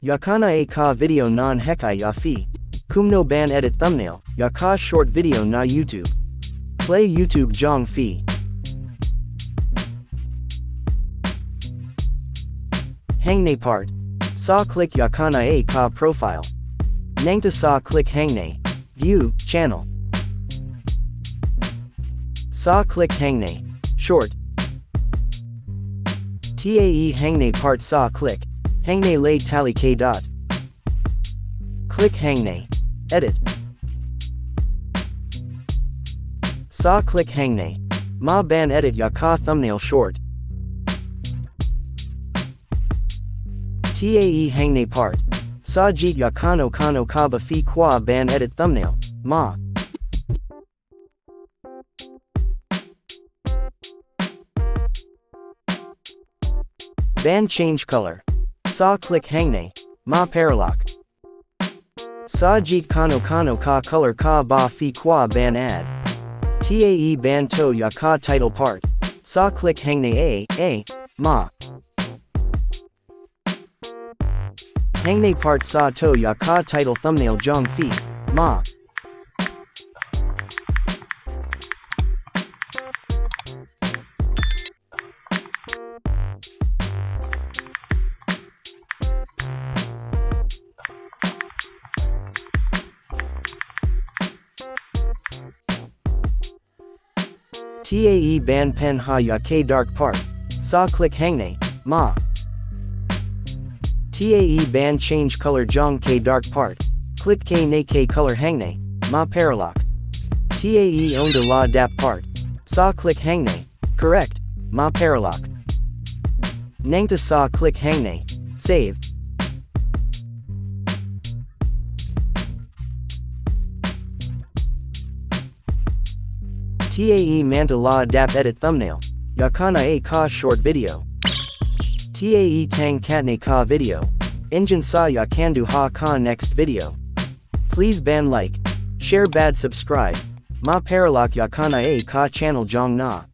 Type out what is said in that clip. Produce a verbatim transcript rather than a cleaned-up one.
Ïa kane ka video ngan hikai ïa phi kumno ban edit thumbnail ïa ka short video na YouTube. Play YouTube jong phi. Hangne pat, sa click ïa kane ka profile. Nangta sa click hangne, view channel. Sa click hangne, short. Tae hangne pat sa click hangne, leh tali ka dot. Click hangne, edit. Sa click hangne, ma ban edit ïa ka thumbnail short. Tae hangne pat, sa jied ïa kano kano kaba phi kwah ban edit thumbnail, ma. Ban change color, sa click hangne, ma paralok. Sa jied kano kano ka color kaba phi kwah ban add. Tae ban toh ïa ka title pat, sa click hangne, a a ma. Hangne pat sa toh ïa ka title thumbnail jong phi, ma. Tae ban pynhap ïa ka dark pat, sa click hangne, ma. Tae ban change color jong ka dark pat, click kane ka color hangne, ma paralok. Tae ynda la dap pat, sa click hangne, correct, ma paralok. Nangta sa click hangne, save. Tae mynta la dap edit thumbnail ïa kane ka short video. Tae tang katne ka video, ngin sa ïakynduh ha ka next video. Please ban like, share bad subscribe, ma paralok ïa kane ka channel jong nga.